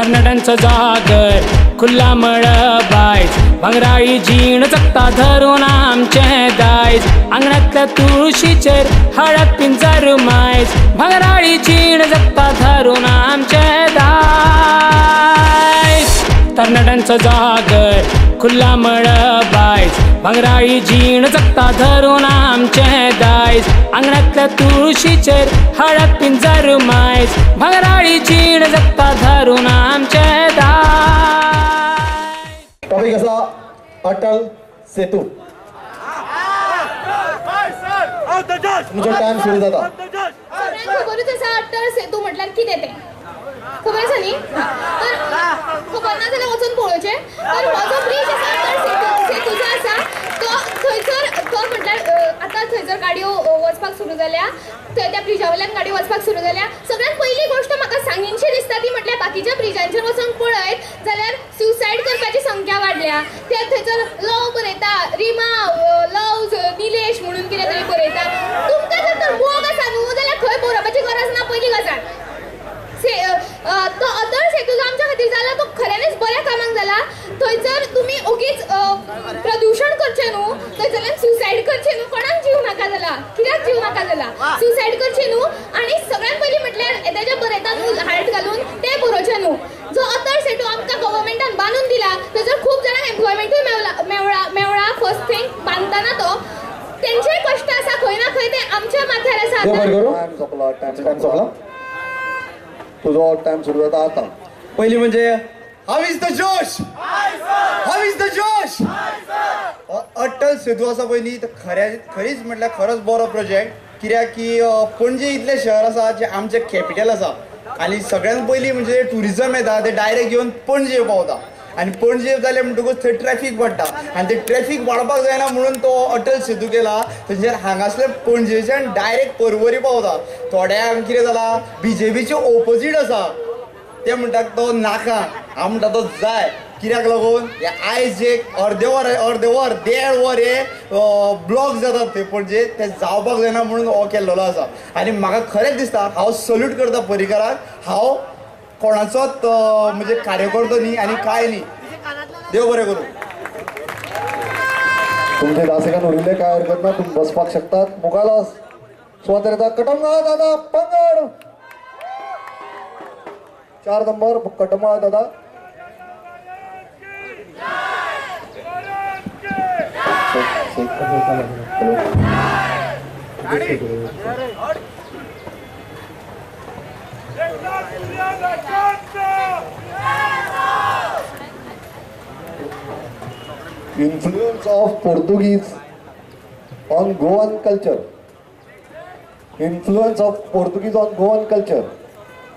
तरणाट्यांचो जागर खुल्ला मळबायज भांगराळी जीण जगता धरून आमचें दायज आंगणांतल्या तुळशीचेर हळद पिंजर मायज भांगराळी जीण जगता धरून आमचें दायज. तरणाट्यांचो जागर खुल्ला मळबायज भांगराळी जीण जगता धरून आमचें दायज आंगणांतल्या तुळशीचेर हळद पिंजर मायज भांगराळी जीण जगता धरून आमचें दायज. टॉपिक आसा अटल सेतू. तुमचो टायम सुरू जाता. सगळ्यांक खबरूच आसा अटल सेतू म्हटल्यार कितें तें खबर आसा न्ही? तर खबर ना जाल्यार वचून पळोवचें. तर हो जो ब्रीज आसा अटल सेतू जो आसा तो थंयसर तो म्हटल्यार आतां थंयसर गाडयो वचपाक सुरू जाल्या, थंय त्या ब्रिजा वयल्यान गाडयो वचपाक सुरू जाल्या. सगळ्यात पयली गोश्ट म्हाका सांगीनशी दिसता ती म्हटल्यार बाकीच्या ब्रिजांचेर वचून पळयत जाल्यार सुसायड करपाची संख्या वाडल्या. ते थंयसर लव बरयता, रिमा लव निलेश म्हणून कितें तरी बरयता. तुमकां जर तर मोग आसा न्हू जाल्यार खंय बरोवपाची गरज ना. पयली गजाल तो अटल सेतू जो आमच्या खातीर जाला तो खऱ्यांनीच बऱ्या कामाक जाला. थंयसर तुमी ओगीच प्रदुशण करचें न्हू, थंयसरल्यान सुसायड करचें न्हू, कोणाक जीव नाका जाला, कित्याक जीव नाका जाला, सुसायड करचें न्हू. आनी सगळ्यात पयलीं म्हटल्यार तेजें बरयता न्हू हार्ट घालून तें बरोवचें न्हू. जो अटल सेतू आमकां गव्हर्मेंटान बांदून दिला थंयसर खूब जाणांक एम्प्लॉयमेंटूय मेवळा. फर्स्ट थिंग बांदतना तो तेंचेय कश्ट आसा खंय ना खंय ते आमच्या माथ्यार आसा. टायम सोंपला, तुजो टायम सुरू जाता आतां. पयली म्हणजे how is the josh, how is the जोश. अटल सेतू आसा पळय न्ही, खरीच म्हटल्यार खरोच बरो प्रोजेक्ट. कित्याक की पणजे इतलें शहर आसा जें आमचें कॅपिटल आसा आनी सगळ्यांत पयलीं म्हणजे ट्युरिजम येता ते डायरेक्ट येवन पणजे पावता आनी पणजे जालें म्हणटकूच थंय ट्रॅफीक वाडटा आनी ते ट्रॅफीक वाडपाक जायना म्हणून तो अटल सेतू केला. थंयच्यान हांगासले पणजेच्यान डायरेक्ट पर्वरी पावता. थोड्यांक कितें जालां बीजेपीचे ओपोजीट आसा ते म्हणटात तो नाका, हांव म्हणटा तो जाय. कित्याक लागून हे आयज एक अर्दे वर देड वर हे ब्लॉक जातात थंय पणजे, ते जावपाक जायना म्हणून हो केल्लो आसा. आनी म्हाका खरेंच दिसता हांव सल्यूट करता पर्रीकराक. हांव कोणाचोच म्हणजे कार्यकर्तो न्ही आनी कांय न्ही. देव बरें करूं. तुमचे 10 सेकंद उरिल्ले, काय हरकत ना, तुमी बसपाक शकतात. मुखाला सुवातेर येता कटमगाळ दादा पंगड, 4 नंबर कटमगाळ दादा. Influence of Portuguese on Goan culture. Influence of Portuguese on Goan culture.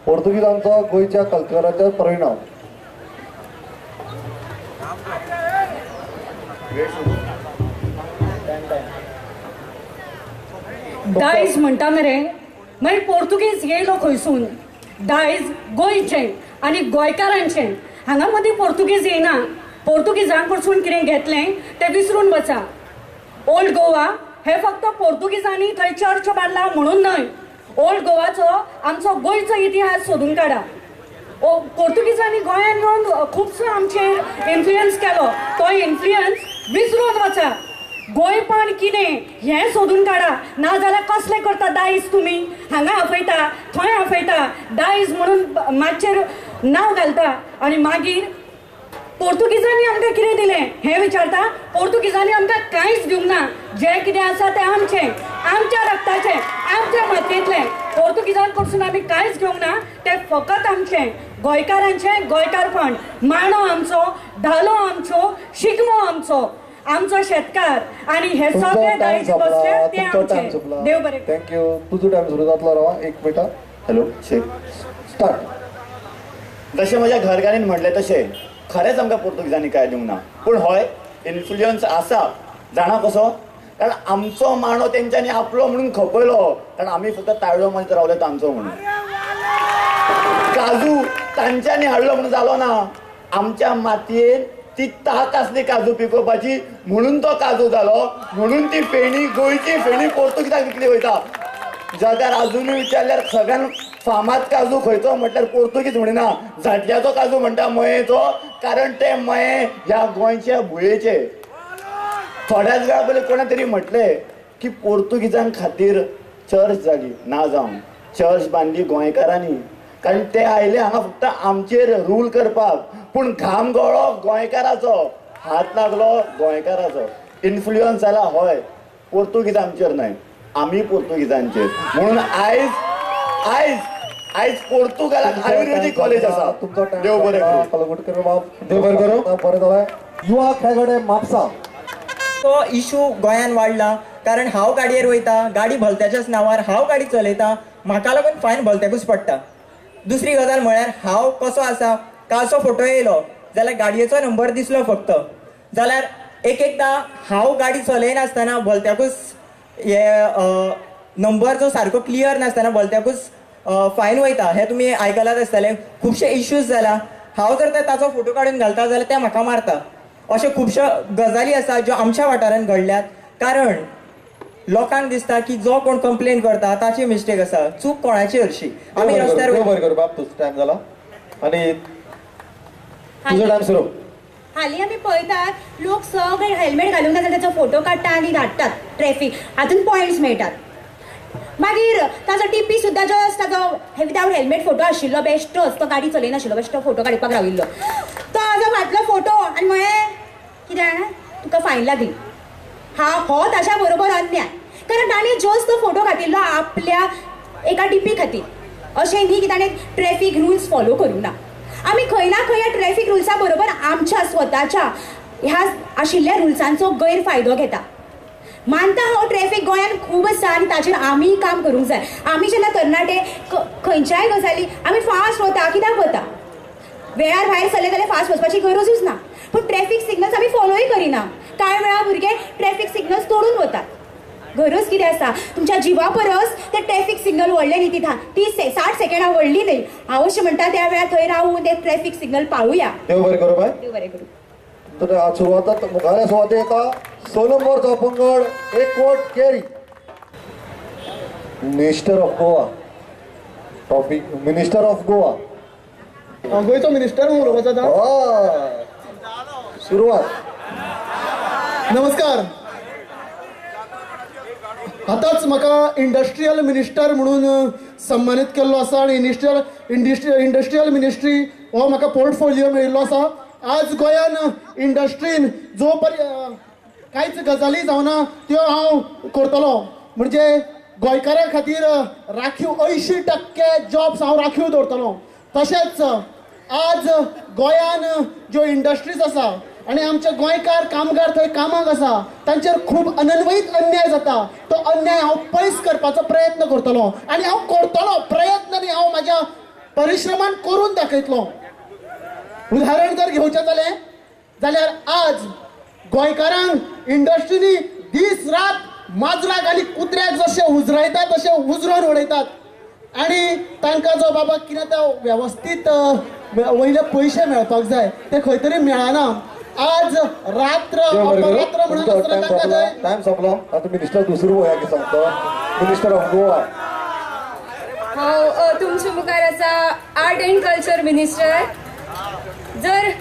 पोर्तुगीजांचो गोंयच्या कल्चराचेर परिणाम. दायज म्हणटा मरे मागीर पोर्तुगीज येयलो खंयसून. दायज गोंयचें आनी गोंयकारांचें. हांगा मदीं पोर्तुगीज येयना. पोर्तुगीजां कडसून कितें घेतलें तें विसरून वचा. ओल्ड गोवा हे फक्त पोर्तुगीजांनी थंय चर्च बांदला म्हणून न्हय. ओल्ड गोवाचो आमचो गोंयचो इतिहास सोदून काडा. पोर्तुगीजांनी गोंयांत येवन खुबसो आमचेर इन्फ्लुयन्स केलो, तो इन्फ्लुयन्स विसरून वचा. गोंयपण कितें हें सोदून काडा. नाजाल्यार कसलें करता दायज तुमी, हांगा आपयता थंय आपयता, दायज म्हणून मातशेर नांव घालता आनी मागीर पोर्तुगीजांनी आमकां कितें दिलें हें विचारता. पोर्तुगीजांनी आमकां कांयच दिवंक ना. जें कितें आसा तें आमचें, आमच्या रक्ताचें, आमच्या मातयेंतलें. पोर्तुगीजां कडसून आमी कांयच घेवंक ना, तें फकत आमचें गोंयकारांचें गोंयकारपण. मांडो आमचो, धालो आमचो, शिगमो आमचो, आमचो शेतकार आनी हे सगळे दायज बसले ते आमचे. देव बरें. Thank you. तुजो टायम सुरू जातलो राव एक मिनट. Hello start. जशें म्हज्या घरकारीन म्हणलें तशें खरेंच आमकां पोर्तुगीजांनी कांय दिवंक ना, पूण हय इन्फ्लुयन्स आसा. जाणा कसो? कारण आमचो मांडो तेंच्यांनी आपलो म्हणून खपयलो, कारण आमी फक्त ताळयो मारीत रावले तांचो म्हणून. काजू तांच्यांनी हाडलो म्हणून जालो ना, आमच्या मातयेन ती ताक आसली काजू पिकोवपाची म्हणून तो काजू जालो, म्हणून ती फेणी गोंयची फेणी पोर्तुगीजांक विकली वयता. जगार अजूनय विचारल्यार सगळ्यान फामाद काजू खंयचो म्हटल्यार पोर्तुगीज म्हणिना, झाटल्याचो काजू म्हणटा मयेचो, कारण ते मये ह्या गोंयच्या भुंयेचे. थोड्याच वेळा पयलीं कोणा तरी म्हटलें की पोर्तुगीजां खातीर चर्च जाली ना जावन, चर्च बांदली गोंयकारांनी, कारण ते आयले हांगा फक्त आमचेर रूल करपाक, पूण घाम गळ्ळो गोंयकाराचो, हात लागलो गोंयकाराचो, इन्फ्लुयन्स जाला हय पोर्तुगीज आमचेर न्हय, आमी पोर्तुगीजांचेर. म्हणून आयज आयज आयज पोर्तुगालाक आयुर्वेदीक कॉलेज आसा. देव बरें करूं, देव बरें करूं. बरें जालें. युवा खेळगडे म्हापसा तो इशू गोंयान वाडला, कारण हांव गाडयेर वयता, गाडी भलत्याच्याच नांवार, हांव गाडी चलयता, म्हाका लागून फायन भलत्याकूच पडटा. दुसरी गजाल म्हळ्यार हांव कसो आसा, कालचो फोटो येयलो जाल्यार गाडयेचो नंबर दिसलो फक्त, जाल्यार एक एकदां हांव गाडी चलयनासतना भलत्याकूच हे नंबर जो सारको क्लियर नासतना भलत्याकूच फायन वयता. हें तुमी आयकलात आसतलें. खुबशे इश्यूज जाला. हांव जर ताचो फोटो काडून घालता जाल्यार ते म्हाका मारता. अश्यो खुबश्यो गजाली आसा ज्यो आमच्या वाठारांत घडल्यात, कारण लोकांक दिसता की जो कोण कंप्लेन करता ताची मिस्टेक आसा, चूक कोणाची हरशी. आमी रस्त्यार बरें करूं बाब, तुजो टायम जाला आनी तुजो टायम सुरू. हालीं आमी पळयतात लोक सगळे हेल्मेट घालूंक ना जाल्यार ताचो फोटो काडटा आनी धाडटात ट्रॅफीक, हातून पॉयंट्स मेळटात. मागीर ताजो टीपी सुद्दां जस्ट ताजो विदावट हेल्मेट फोटो आशिल्लो, बेश्टोच तो गाडी चलयनाशिल्लो, बेश्टो फोटो काडपाक राविल्लो, तो हाजो घातलो फोटो आनी म्हळें कितें तुका फायन लागली. हा हो ताज्या बरोबर अन्याय, कारण ताणें जस्ट तो फोटो घातिल्लो आपल्या एका टीपी खातीर, अशें न्ही की ताणें ट्रॅफीक रुल्स फॉलो करूंक ना. आमी खंय ना खंय ह्या ट्रॅफीक रुल्सा बरोबर आमच्या स्वताच्या ह्या आशिल्ल्या रुल्सांचो गैरफायदो घेता. मानता हांव ट्रॅफीक गोंयांत खूब आसा आनी ताचेर आमीय काम करूंक जाय. आमी जेन्ना तरणाटे खंयच्याय गजाली आमी फास्ट वता, कित्याक वता, वेळार भायर सरले जाल्यार फास्ट वचपाची गरजूच ना, पूण ट्रॅफीक सिग्नल्स आमी फॉलोय करिना. कांय वेळा भुरगे ट्रॅफीक सिग्नल्स तोडून वतात. गरज कितें आसा, तुमच्या जिवा परस ते ट्रॅफीक सिग्नल व्हडलें न्ही, ती 30-60 सेकेंडां व्हडली न्ही. हांव अशें म्हणटा त्या वेळार थंय रावून ते ट्रॅफीक सिग्नल पाळुया. देव बरें करूं बाय, देव बरें करूं. तर सुरवात मुखार सुवाते येता 6 नंबरचो पंगड Ekvott Keri, minister of Goa. Topic minister of Goa, गोंयचो मिनिस्टर म्हणून उलोवपाचो आतां. सुरवात. नमस्कार. आतांच म्हाका इंडस्ट्रियल मिनिस्टर म्हणून सन्मानीत केल्लो आसा आनी इंडस्ट्रियल मिनिस्ट्री हो म्हाका पोर्टफोलियो मेळिल्लो आसा. आज गोंयान इंडस्ट्रीन जो कांयच गजाली जावना त्यो हांव करतलो. म्हणजे गोंयकारां खातीर राखीव 80% जॉब्स हांव राखीव दवरतलो. तशेंच आज गोंयान ज्यो इंडस्ट्रीज आसा आनी आमचे गोंयकार कामगार थंय कामाक आसा तांचेर खूब अनन्वयीत अन्याय जाता, तो अन्याय हांव पयस करपाचो प्रयत्न करतलो आनी हांव करतलो. प्रयत्न न्ही, हांव म्हाज्या परिश्रमान करून दाखयतलो. उदाहरण जर घेवचें जालें जाल्यार आज गोंयकारांक इंडस्ट्रीनी दीस रात माजराक आनी कुत्र्याक जशें उजरायतात तशें उजरोवन उडयतात आनी तांकां जो बाबा कितें तो वेवस्थीत वयले पयशे मेळपाक जाय ते खंय तरी मेळना. आज रात्र अपरात्र म्हणून आसतना टायम सोंपलो. आतां मिनिस्टर दुसरो पळोवया की सांगता, मिनिस्टर ऑफ गोवा. हांव तुमच्या मुखार आसा आर्ट एंड कल्चर मिनिस्टर. जर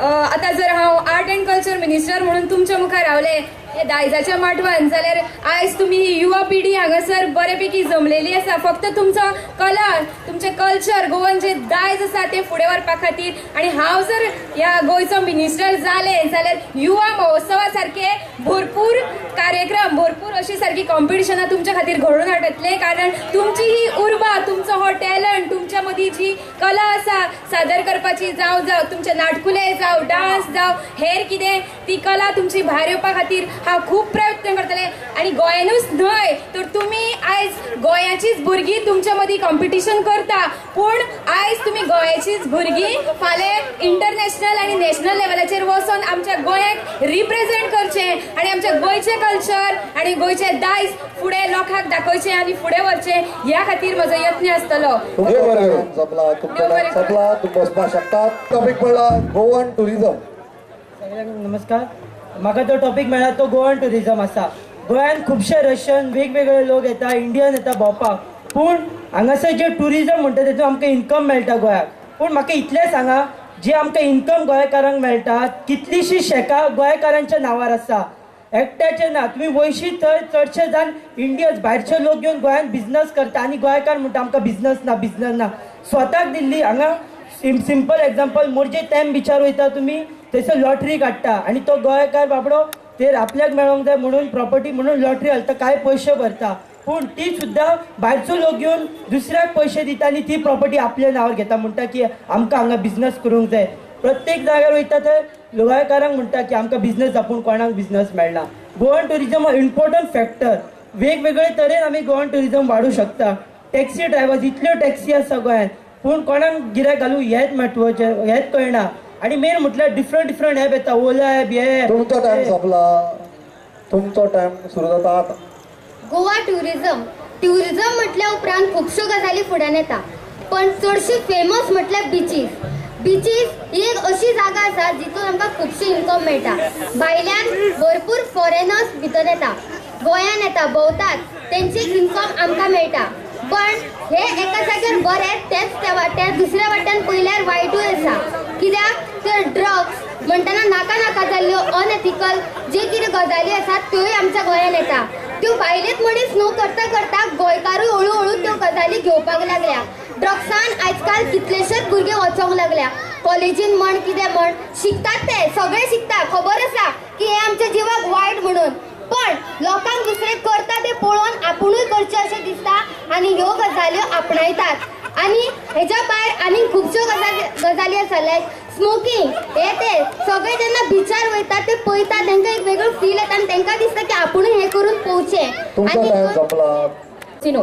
आतां जर हांव आर्ट एंड कल्चर मिनिस्टर म्हणून तुमच्या मुखार रावलें हे दायजाच्या माटवान जाल्यार आयज तुमी ही युवा पिढी हांगासर बरेपैकी जमलेली आसा फक्त तुमचो कला, तुमचें कल्चर, गोवन जे दायज आसा तें फुडें व्हरपा खातीर. आनी हांव जर ह्या गोंयचो मिनिस्टर जालें जाल्यार युवा महोत्सवा सारके भरपूर कार्यक्रम, भरपूर अशी सारकी कॉम्पिटिशनां तुमच्या खातीर घडोवन हाडटले, कारण तुमची ही उर्बा, तुमचो हो टॅलंट, तुमच्या मदीं जी कला आसा सादर करपाची, जावं जावं तुमचे नाटकुले जावं, डांस जावं, हेर कितें, ती कला तुमची भायर येवपा खातीर हांव खूब प्रयत्न करतलें. आनी गोंयानूच न्हय तर तुमी आयज गोंयाचीच भुरगीं तुमच्या मदीं कॉम्पिटिशन करता, पूण आयज तुमी गोंयाचीच भुरगीं फाल्यां इंटरनॅशनल आनी नॅशनल लेवलाचेर वचोन आमच्या गोंयाक रिप्रेझेंट करचें आनी आमच्या गोंयचें कल्चर आनी गोंयचें दायज फुडें लोकांक दाखोवचें आनी फुडें व्हरचें ह्या खातीर म्हजो यत्न आसतलो. टॉपीक पडला गोवन टुरिझम. सगळ्यांक नमस्कार. म्हाका जो टॉपीक मेळ्ळा तो गोवन टुरिझम आसा. गोंयांत खुबशे रशियन वेगवेगळे लोक येता, इंडियन येता भोंवपाक. पूण हांगासर जे ट्युरिजम म्हणटा तेतून आमकां इन्कम मेळटा गोंयाक. पूण म्हाका इतलें सांगा, जे आमकां इन्कम गोंयकारांक मेळटा कितलींशीं शेकां गोंयकारांच्या नांवार आसा, एकट्याचें ना. तुमी वयशी थंय चडशे जाण इंडियन्स भायरचे लोक येवन गोंयांत बिजनस करता आनी गोंयकार म्हणटा आमकां बिजनस ना बिजनस ना. स्वताक दिल्ली हांगा सिंपल एग्जाम्पल, मोरजे तेम बिचार वयता तुमी थंयसर लॉटरी काडटा आनी तो गोंयकार बाबडो तेर आपल्याक मेळोंक जाय म्हणून प्रॉपर्टी म्हणून लॉटरी घालता, कांय पयशे भरता, पूण ती सुद्दां भायरचो लोक येवन दुसऱ्याक पयशे दिता आनी ती प्रॉपर्टी आपल्या नांवार घेता, म्हणटा की आमकां हांगा बिजनस करूंक जाय. प्रत्येक जाग्यार वयता थंय गोंयकारांक म्हणटा की आमकां बिजनस जाय, पूण कोणाक बिजनस मेळना. गोवन ट्युरिजम हो इम्पोर्टंट फॅक्टर, वेगवेगळे तरेन आमी गोवन ट्युरिजम वाडूं शकता. टॅक्सी ड्रायवर्स, इतल्यो टॅक्सी आसा गोंयांत, पूण कोणाक गिरायक घालूं हेंच म्हत्वाचें, हेंच कळना. आनी मेन म्हटल्यार डिफरंट डिफरंट एप येता, ओला एप हे. तुमचो टायम सोंपला, तुमचो टायम सुरू जाता आतां. गोवा ट्युरिजम, ट्युरिजम म्हटल्या उपरांत खुबश्यो गजाली फुड्यान येता, पण चडशी फेमस म्हटल्यार बिचीस. बिचीस ही एक अशी जागा आसा जितून आमकां खुबशी इन्कम मेळटा. भायल्यान भरपूर फॉरेनर्स भितर येता, गोंयान येता, भोंवतात, तेंची इन्कम आमकां मेळटा. पण हे एका जाग्यार बरें, तेच त्या वाट्यार दुसऱ्या वाट्यान पळयल्यार वायटूय आसा. कित्याक तर ड्रग्स म्हणटना नाका नाका जाल्ल्यो अनएथिकल जे कितें गजाली आसात त्योय आमच्या गोंयान येता. त्यो भायलेच मनीस न्हू करता करता गोंयकारूय हळू हळू त्यो गजाली घेवपाक लागल्या. ड्रग्सान आजकाल कितलेशेच भुरगे वचोंक लागल्या, कॉलेजीन म्हण कितें म्हण शिकतात, ते सगळे शिकता, खबर आसा की हें आमच्या जिवाक वायट म्हणून, पण लोकांक दुसरे करता ते पळोवन आपुणूय करचें अशें दिसता आनी ह्यो गजाल्यो आपणायतात. आनी हेज्या भायर आनी खुबश्यो गजाली आसा, लायक स्मोकींग हे ते सगळे जेन्ना बिचार वयता ते पळयता, तांकां एक वेगळो फील येता आनी तांकां दिसता की आपुणूय हें करून पळोवचें. कसिनो,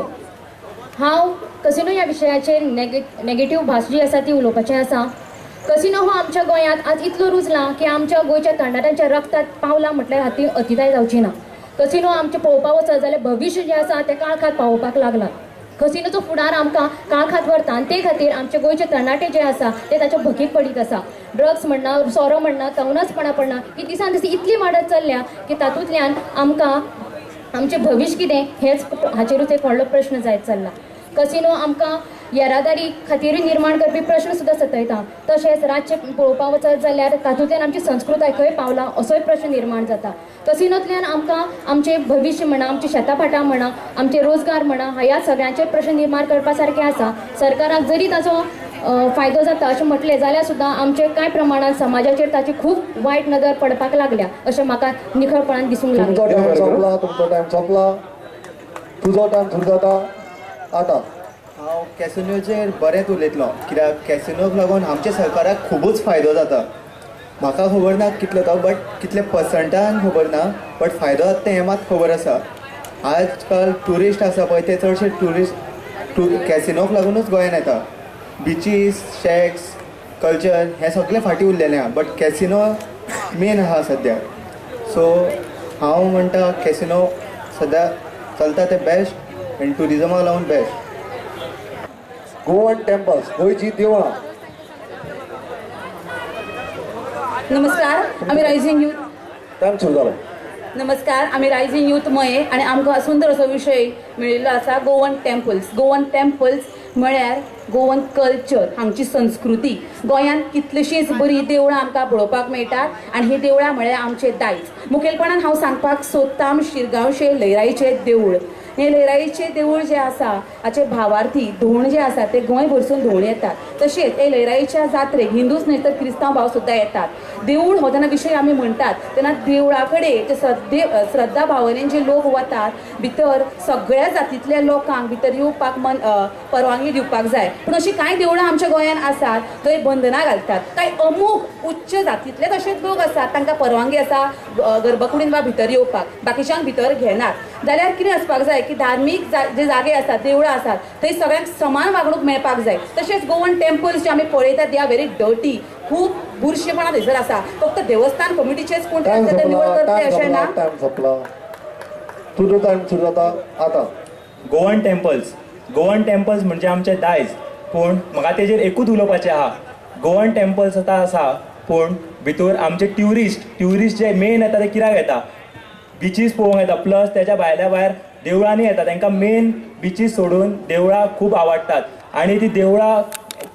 हांव कसिनो ह्या विशयाचेर नेगेटीव भास जी आसा ती उलोवपाचें आसा. कसिनो हो आमच्या गोंयांत आज इतलो रुजला की आमच्या गोंयच्या तरणाट्यांच्या रक्तात पावला म्हटल्यार हाती अतिताय जावची ना. कसिनो आमचें पळोवपाक वचत जाल्यार भविश्य जें आसा तें काळखांत पावोवपाक लागलां. कसिनोचो फुडार आमकां काळखांत व्हरता आनी ते खातीर आमचे गोंयचे तरणाटे जे आसा ते ताच्या भकीक पडीत आसा. ड्रग्स म्हणना, सोरो म्हणना, तवनासपणां पडना, ही दिसान दीस इतली वाडत चल्ल्या की तातूंतल्यान आमकां आमचें भविश्य कितें हेच हाचेरूच एक व्हडलो प्रश्न जायत चल्ला. कसिनो आमकां येरादारी खातीरूय निर्माण करपी प्रश्न सुद्दां सतयता. तशेंच रातचें पळोवपाक वचत जाल्यार तातूंतल्यान आमची संस्कृताय खंय पावला असोय प्रश्न निर्माण जाता. कसिनोंतल्यान आमकां आमचें भविश्य म्हणा, आमची शेतां भाटां म्हणा, आमचे रोजगार म्हणा, ह्या सगळ्यांचे प्रश्न निर्माण करपा सारके आसा. सरकाराक जरी ताचो फायदो जाता अशें म्हटलें जाल्यार सुद्दां आमचे कांय प्रमाणांत समाजाचेर ताची खूब वायट नदर पडपाक लागल्या अशें म्हाका निखळपणान दिसूंक लागलें. तुमचो टायम सोंपला, तुमचो टायम सोंपला, तुजो टायम सुरू जाता आतां. हांव कॅसिनोचेर बरेंच उलयतलो, कित्याक कॅसिनोक लागून आमच्या सरकाराक खुबूच फायदो जाता. म्हाका खबर ना कितलो तो, बट कितले पर्संटान खबर ना, बट फायदो जाता तें हें मात खबर आसा. आजकाल ट्युरिस्ट आसा पळय ते चडशे ट्युरिस्ट कॅसिनोक लागूनच गोंयान येता. बिचीस, शॅक्स, कल्चर हें सगळें फाटीं उरलेलें आहा, बट कॅसिनो मेन आहा सद्या. सो हांव म्हणटा कॅसिनो सद्या चलता तें बेस्ट आनी ट्युरिजमाक लागून बेस्ट. गोवन टेम्पल्स, गोंयची देवळां. नमस्कार, आमी रायझींग यूथ. टायम सुरू जालो. नमस्कार, आमी रायझींग यूथ मये आनी आमकां सुंदर असो विशय मेळिल्लो आसा, गोवन टेम्पल्स. गोवन टेम्पल्स म्हळ्यार गोवन कल्चर, हांगची संस्कृती. गोंयांत कितलींशींच बरीं देवळां आमकां पळोवपाक मेळटात आनी हीं देवळां म्हळ्यार आमचें दायज. मुखेलपणान हांव सांगपाक सोदतां शिरगांवचें लयराईचें देवूळ. हें लयराईचें देवूळ जें आसा हाचे भावार्थी धोंड जे आसा ते गोंय भरसून धोंड येतात. तशेंच हे लयराईच्या जात्रेक हिंदूच न्हय तर क्रिस्तांव भाव सुद्दां येतात. देवूळ हो जेन्ना विशय आमी म्हणटात तेन्ना देवळा कडेन जे श्रद्धा भावनेन जे लोक वतात भितर सगळ्या जातींतल्या लोकांक भितर येवपाक परवानगी दिवपाक जाय. पूण अशीं कांय देवळां आमच्या गोंयांत आसात थंय बंधनां घालतात. कांय अमूक उच्च जातींतले तशेंच लोक आसात तांकां परवानगी आसा गर्भकुडीन वा भितर येवपाक, बाकीच्यांक भितर घेनात. जाल्यार कितें आसपाक जाय की धार्मीक जे जागे आसात, देवळां आसात थंय सगळ्यांक समान वागणूक मेळपाक जाय. तशेंच गोवन टेम्पल्स जे आमी पळयतात they are very dirty, खूब बुरशेपणां थंयसर आसा. फक्त देवस्थान कमिटीचेच कोण तरी निवड करतले अशें ना. टायम सोंपला, तुजो टायम सुरू जाता आतां. गोवन टेम्पल्स, गोवन टेम्पल्स म्हणजे आमचें दायज, पूण म्हाका तेजेर एकूच उलोवपाचें आहा. गोवन टेम्पल्स आतां आसा, पूण भितर आमचे ट्युरिस्ट जे मेन येता ते कित्याक येता, बिचीस पळोवंक येता, प्लस तेच्या भायल्या भायर देवळांनी येता. तांकां मेन बिचीस सोडून देवळां खूब आवडटात आनी ती देवळां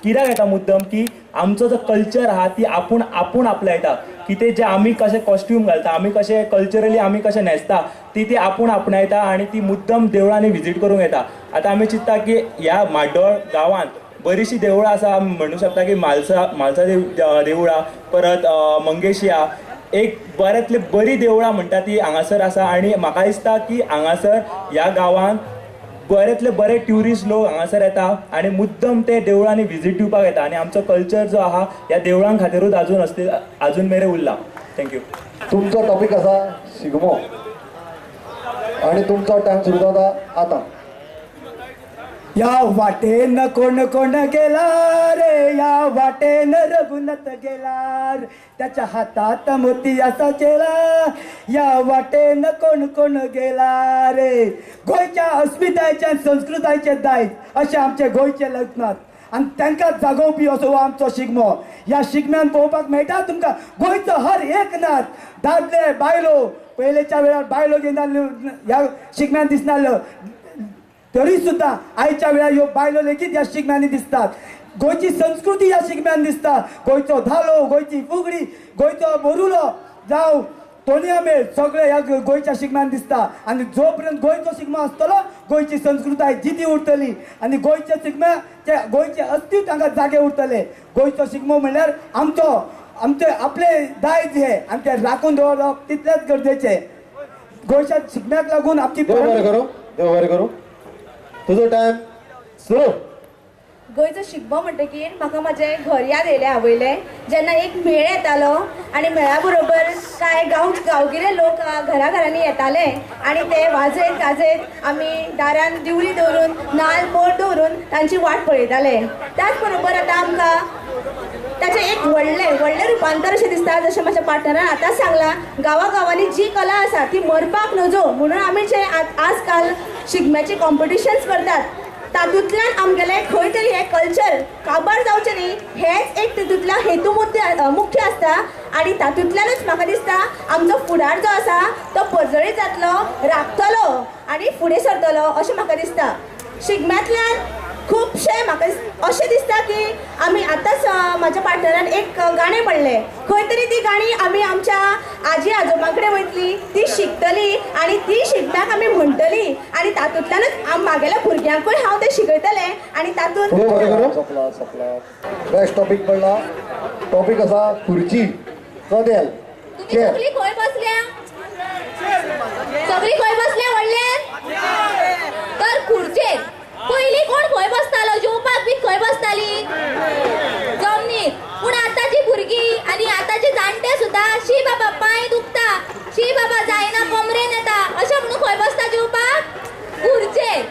कित्याक येता मुद्दम की आमचो जो कल्चर आहा ती आपूण आपूण आपणायता की ते जे आमी कशे कॉस्ट्यूम घालता, आमी कशे कल्चरली आमी कशे न्हेसता ती ती आपूण आपणायता आनी ती मुद्दम देवळांनी विजीट करूंक येता. आतां आमी चिंत्ता की ह्या म्हाड्डोळ गांवांत बरीचशीं देवळां आसा, आमी म्हणूं शकता की म्हालसा म्हालसा देवळां, परत मंगेशिया, एक बऱ्यांतली बरीं देवळां म्हणटा ती हांगासर आसा. आनी म्हाका दिसता की हांगासर ह्या गांवांत बऱ्यांतले बरे ट्युरिस्ट लोक हांगासर येता आनी मुद्दम ते देवळांनी विजीट दिवपाक येता आनी आमचो कल्चर जो आहा ह्या देवळां खातीरूच अजून अजून मेरेन उरला. Thank you. तुमचो टॉपीक आसा शिगमो आनी तुमचो टायम सुरू जाता आतां. या वाटेन कोण कोण गेला रे, या वाटेन रघुनाथ गेला रे, त्याच्या हातात मोतियाचा चेला, या वाटेन कोण कोण गेला रे. गोंयच्या अस्मितायेचें आनी संस्कृतायेचें दायज अशें आमचे गोंयचे लग्नात आनी तांकां जागोवपी असो हो आमचो शिगमो. ह्या शिगम्यान पळोवपाक मेळटा तुमकां गोंयचो हर एक नाच, दादले बायलो, पयलेच्या वेळार बायलो घेयनासल्यो ह्या शिगम्यान दिसनासल्यो, तरी सुद्दां आयच्या वेळार ह्यो बायलो लेगीत ह्या शिगम्यांनी दिसतात. गोंयची संस्कृती ह्या शिगम्यान दिसता, गोंयचो धालो, गोंयची फुगडी, गोंयचो बोरुलो जावं तोणया मेळ सगळे ह्या गोंयच्या शिगम्यान दिसता. आनी जो पर्यंत गोंयचो शिगमो आसतलो गोंयची संस्कृताय जिती उरतली आनी गोंयच्या शिगम्याचे गोंयचे अस्तित्व तांकां जागे उरतले. गोंयचो शिगमो म्हणल्यार आमचो आमचे आपले दायज हे आनी ते राखून दवरप तितलेंच गरजेचें. गोंयच्या शिगम्याक लागून आमची देव बरें करूं, देव बरें करूं. तुजो टायम सुरू. गोंयचो शिगमो म्हणटकीर म्हाका म्हाजें घर याद येयलें आवयलें. जेन्ना एक मेळ येतालो आनी मेळा बरोबर कांय गांवगिरे लोक घरा घरांनी येताले आनी ते वाजयत गाजयत आमी दारान दिवली दवरून नाल बोट दवरून तांची वाट पळयताले. त्याच बरोबर आतां आमकां ताचें एक व्हडलें व्हडलें रुपांतर अशें दिसता. जशें म्हाज्या पार्टनरान आतांच सांगलां, गांवागांवांनी जी कला आसा ती मरपाक नजो म्हणून आमी जे आज काल शिगम्याची कॉम्पिटिशन्स करतात तातूंतल्यान आमगेलें खंय तरी हें कल्चर काबार जावचें न्ही हेच एक तितूंतलो हेतू मुख्य आसता. आनी तातूंतल्यानूच म्हाका दिसता आमचो फुडार जो आसा तो पर्जळीत जातलो, राखतलो आनी फुडें सरतलो अशें म्हाका दिसता. शिगम्यांतल्यान खुबशें म्हाका अशें दिसता की आमी आतांच म्हाज्या पार्टनरान एक गाणें म्हणलें, खंय तरी ती गाणी आमी आमच्या आजी आजोबां कडेन वयतली, ती शिकतली आनी ती शिगम्याक आमी म्हणटली आनी तातूंतल्यानूच म्हागेल्या भुरग्यांकूय हांव तें शिकयतलें आनी तातूंत सोंपला सोंपला. बेस्ट टॉपीक पडला. टॉपीक आसा खुर्ची कदेल. तुमी सगळीं खंय बसल्या? सगळीं खंय बसल्या व्हडल्यान? तर खुर्चेर. पयलीं कोण खंय बसतालो? जेवपाक बी खंय बसताली? जमनीर. पूण आतांची भुरगीं आनी आतांचे जाणटे सुद्दां शी बाबा पांय दुखता, शी बाबा जायना कमरेन येता अशें म्हणून खंय बसता जेवपाक? खुर्चेर.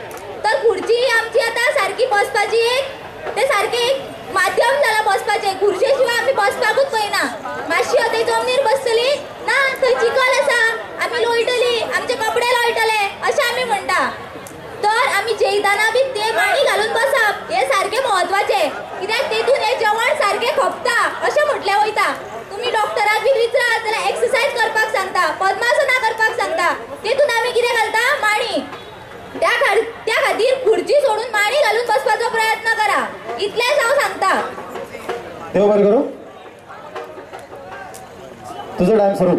तर खुर्ची ही आमची आतां सारकी बसपाची एक ते सारकें एक माध्यम जालां बसपाचें. खुर्चे शिवाय आमी बसपाकूच पळयना. मातशी थंय जमनीर बसतली ना थंय चिखल आसा, आमी लोळटली, आमचे कपडे लोळटले अशें आमी म्हणटा. तर आमी जेयतना बी ते पाणी घालून बसप हें सारकें म्हत्वाचें, कित्याक तेतून हें जेवण सारकें खपता अशें म्हटलें वयता. तुमी डॉक्टराक बी विचारात जाल्यार एक्सरसायज करपाक सांगता, पद्मासना करपाक सांगता. तेतून आमी कितें घालता? माणी. त्या खातीर खुर्ची सोडून माणी घालून बसपाचो प्रयत्न करा, इतलेंच हांव सांगता. देव बरें करूं. तुजो टायम सुरू.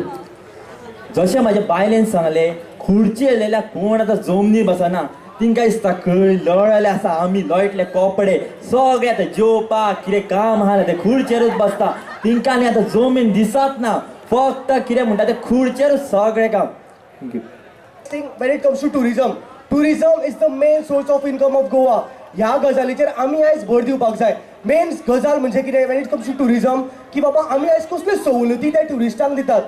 जशें म्हाज्या बायलेन सांगलें, खुर्ची येयलेल्या कोण आतां जमनीर बसना, तिंकां दिसता खंय लळले आसा आमी, लोळटले कपडे सगळे आतां जेवपाक कितें काम आहा ते खुर्चेरूच बसता. तिंकां आनी आतां जमीन दिसत ना, फक्त कितें म्हणटा ते खुर्चेरूच सगळें काम. Thank you. When it comes to tourism, tourism is the main source of income of Goa. ह्या गजालीचेर आमी आयज भर दिवपाक जाय. मेन गजाल म्हणजे कितें, when it comes to tourism की बाबा आमी आयज कसल्यो सवलती त्या ट्युरिस्टांक दितात.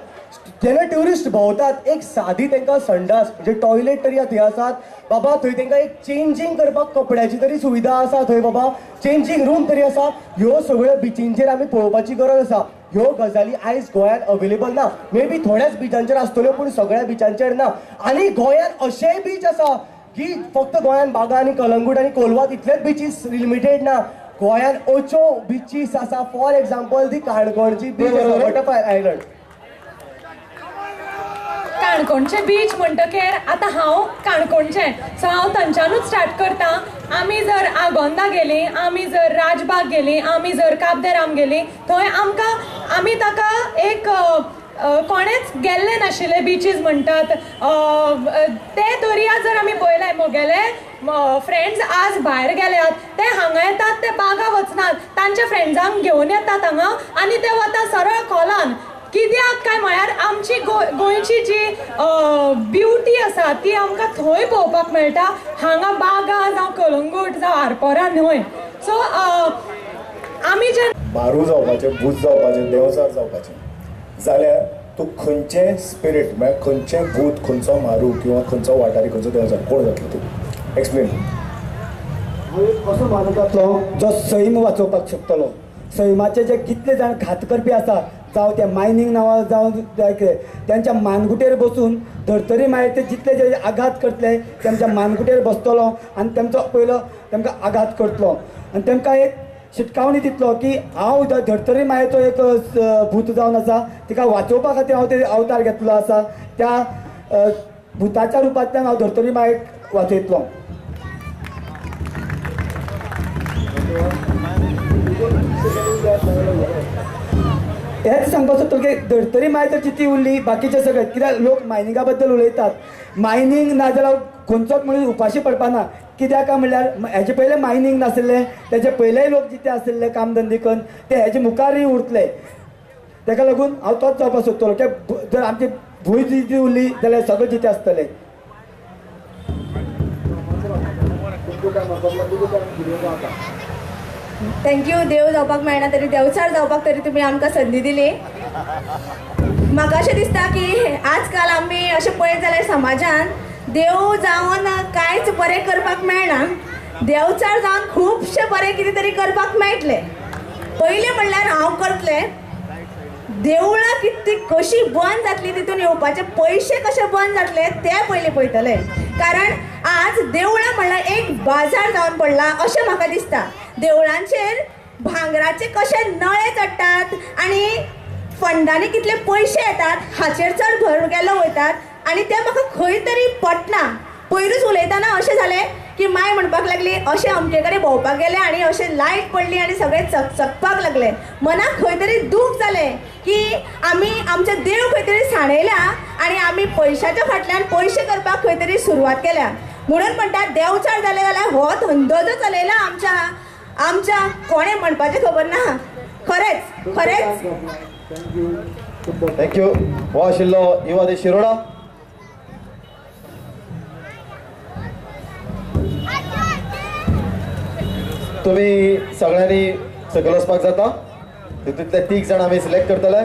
जेन्ना ट्युरिस्ट भोंवतात एक सादी तांकां संडास म्हणजे टॉयलेट तरी थंय आसात बाबा, थंय तांकां एक चेंजींग करपाक कपड्याची तरी सुविधा आसा, थंय बाबा चेंजींग रूम तरी आसा. ह्यो सगळ्यो बिचींचेर आमी पळोवपाची गरज आसा. ह्यो गजाली आयज गोंयांत अवेलेबल ना. मे बी थोड्याच बिचांचेर आसतल्यो पूण सगळ्या बिचांचेर ना. आनी गोंयांत अशेय बीच आसा की फक्त गोंयांत बागा आनी कलंगूट आनी कोलवा तितलेच बिचीस लिमिटेड ना. गोंयांत ओचो बिचीस आसा. फॉर एग्जाम्पल दी काणकोणची बीच आसा, बटरफ्लाय आयलंड. काणकोणचे बीच म्हणटकीर आतां हांव काणकोणचें, सो हांव थंयच्यानूच स्टार्ट करता. आमी जर आगोंदा गेलीं, आमी जर राजबाग गेलीं, आमी जर काब दे राम गेलीं, थंय आमकां आमी ताका एक कोणेच गेल्ले नाशिल्ले बिचीस म्हणटात ते दर्या जर आमी पळयले, म्हगेले फ्रेंड्स आज भायर गेल्यात, ते हांगा येतात, ते बागा वचनात, तांच्या फ्रेंड्सांक घेवन येतात हांगा आनी ते वता सरळ खोलान. कित्याक काय म्हळ्यार आमची गोंयची जी ब्युटी आसा ती आमकां थंय पळोवपाक मेळटा, हांगा बागा जावं कलंगूट जावं आरपोरा न्हय. सो आमी जे म्हारू जावपाचें, भूत जावपाचें, देंवचार जावपाचें जाल्यार तूं खंयचें स्पिरीट म्हळ्यार खंयचें भूत, खंयचो म्हारू किंवा खंयचो वाटारी, खंयचो देंवचार कोण जातलो तूं? एक्सप्लेन. हांव एक असो म्हारू जातलो जो सैम वाचोवपाक शकतलो. सैमाचे जे कितले जाण घात करपी आसा, जावं ते मायनींग नांवां जावं कितें, तेंच्या मानगुटेर बसून धर्तरी मागीर ते जितले जे आघात करतले तेमच्या मानगुटेर बसतलो आनी तेमचो पयलो तेमकां आघात करतलो आनी तेमकां एक शिटकावणी दितलो की हांव धर्तरी मायेचो एक भूत जावन आसा, तिका वाचोवपा खातीर हांव ते अवतार घेतलो आसा. त्या भुताच्या रुपांतल्यान हांव धर्तरी मायेक वाचयतलो. हेच सांगपाक सोदतलो की धर्तरी माय जर जिती उरली बाकीचे सगळे, कित्याक लोक मायनिंगा बद्दल उलयतात, मायनींग ना जाल्यार खंयचोच मनीस उपाशी पडपाना. कित्याक काय म्हणल्यार हेजे पयलें मायनींग नाशिल्लें, तेजे पयलेय लोक जिते आशिल्ले काम धंदे करून ते हेजे मुखारय उरतले. तेका लागून हांव तोच जावपाक सोदतलो की जर आमची भूंय जिती उरली जाल्यार सगळे जिते आसतले. Thank you. देव जावपाक मेळना तरी देवचार जावपाक तरी तुमी आमकां संदी दिली. म्हाका अशें दिसता की आजकाल आमी अशें पळयत जाल्यार समाजान देव जावन कांयच बरें करपाक मेळना, देवचार जावन खुबशें बरें कितें तरी करपाक मेळटलें. पयलें म्हणल्यार हांव करतलें, देवळां कितली कशी बंद जातली, तितून येवपाचे पयशे कशे बंद जातले ते पयलीं पळयतले. कारण आज देवळां म्हणल्यार एक बाजार जावन पडला अशें म्हाका दिसता. देवळांचेर भांगराचे कशे नळे चडटात आनी फंडांनी कितले पयशे येतात हाचेर चड भर गेलो वयतात आनी तें म्हाका खंय तरी पटना. पयरूच उलयतना अशें जालें की माय म्हणपाक लागली अशें अमके कडेन भोंवपाक गेलें आनी अशें लायट पडली आनी सगळें चकचकपाक लागलें. मनाक खंय तरी दूख जालें की आमी आमचे देव खंय तरी सांडयल्या आनी आमी पयशाच्या फाटल्यान पयशे करपाक खंय तरी सुरवात केल्या. म्हणून म्हणटा देवचार जाले जाल्यार हो धंदो जो चलयला आमच्या आमच्या कोणें म्हणपाचें खबर ना. खरेंच खरेंच thank you. हो आशिल्लो युवा दे शिरोडा. तुम्ही सगळ्यांनी सकयल वचपाक जाता. तितूंतले 3 जाण आमी सिलेक्ट करतले.